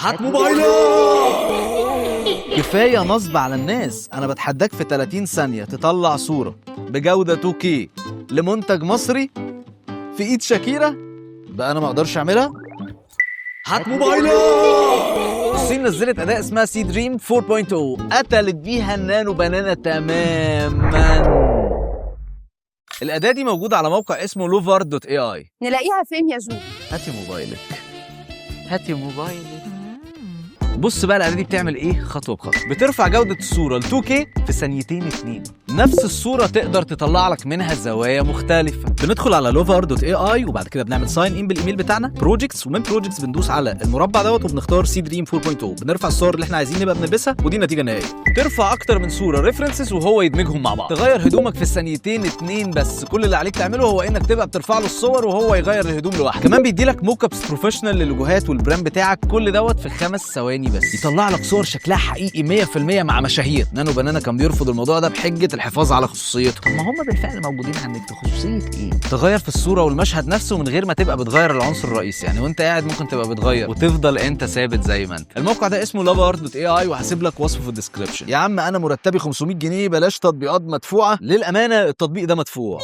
هات موبايلك. كفاية نصب على الناس. انا بتحداك في 30 ثانية تطلع صوره بجوده 2K لمنتج مصري في ايد شاكيرا، بقى انا ما اقدرش اعملها. هات موبايلك. الصين نزلت اداه اسمها Seedream 4.0، قتلت بيها ال Nano Banana تماما. الاداة دي موجودة على موقع اسمه Lovart.ai. نلاقيها فين يا جو؟ هاتي موبايلك، هاتي موبايلك. بص بقى، الاداة دي بتعمل ايه خطوة بخطوه؟ بترفع جوده الصورة ل 2K في ثانيتين اتنين. نفس الصورة تقدر تطلع لك منها زوايا مختلفه. بندخل على Lovart.ai وبعد كده بنعمل sign in بالايميل بتاعنا، projects، ومن projects بندوس على المربع دوت وبنختار Seedream 4.0. بنرفع الصور اللي احنا عايزين نبقى بنلبسها، ودي النتيجة النهائيه. ترفع اكتر من صوره references وهو يدمجهم مع بعض. تغير هدومك في الثانيتين اتنين بس. كل اللي عليك تعمله هو انك تبقى بترفع له الصور وهو يغير الهدوم لوحده. كمان بيدي لك mockups professional للوجوهات وال brand بتاعك. كل دوت في 5 ثواني بس. يطلع لك صور شكلها حقيقي 100% مع مشاهير. Nano Banana كان بيرفض الموضوع ده بحجة الحفاظ على خصوصيته. طب ما هم بالفعل موجودين على النت، خصوصية ايه؟ تغير في الصورة والمشهد نفسه من غير ما تبقى بتغير العنصر الرئيسي، يعني وانت قاعد ممكن تبقى بتغير وتفضل انت ثابت زي ما انت. الموقع ده اسمه Lovart.ai وهسيب لك وصفه في ال description. يا عم انا مرتبي 500 جنيه، بلاش تطبيقات مدفوعه. للامانة التطبيق ده مدفوع.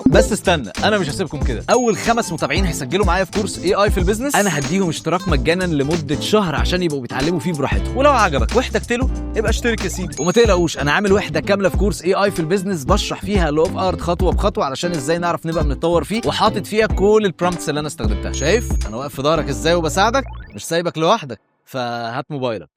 بس استنى، انا مش هسيبكم كده. اول 5 متابعين هيسجلوا معايا في كورس AI في ال business، انا هديهم اشتراك مجانا لمدة شهر عشان يبقوا بيتعلموا فيه براحتهم. ولو عجبك واحتجت له ابقى اشترك يا سيدي. وما تقلقوش، انا عامل وحده كاملة في كورس AI في ال business بشرح فيها Lovart خطوة بخطوة علشان ازاي نعرف نبقى بنتطور فيه، وحاطط فيها كل ال prompts اللي انا استخدمتها. شايف انا واقف في ظهرك ازاي وبساعدك، مش سايبك لوحدك. فهات موبايلك.